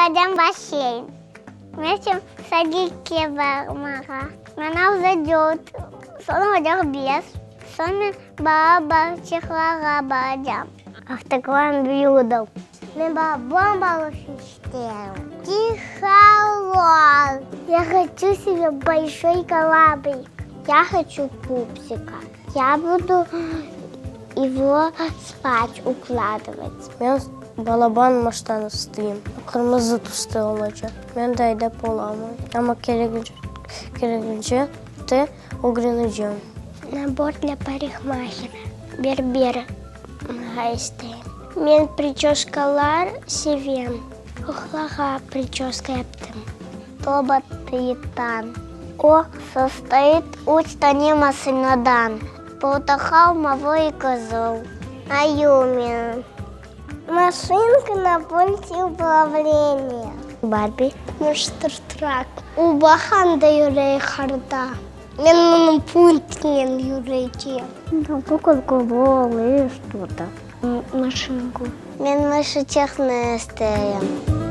Baracam basseyn. Men içün sadikke barmağa. Men avza dört, soñ olacaq bes. Soñ men bala bağçıqlarğa baracam. Avtoklan büyüdim. Men balaban balıq isteyim. Tiholoz. Ya hoçu sebe bolşoy korablik. Ya hoçu pupsika. Ya budu ego spat ukladıvat. Men balaban maşnanı isteyim. Qırmızı tüste olacaq. Men de aydap olamayım, amma keregince te ögrenecem. Nabor dlâ parikmahera, berber isteyim. Men priçöskalar sevem. Qoqlağa priçöska yaptım. Tobot Titan. O, sostoit üç tane maşinadan, portaqal, mavı i qızıl. Ayu men. Maşinka na pulti upravleniya. Barbi. Monstr trak. O bahanda yürey qarda. Men onıñ pultnen yürecem. Kukulku bol i çto-to. Maşinku. Men mışıçıqnı isteyim.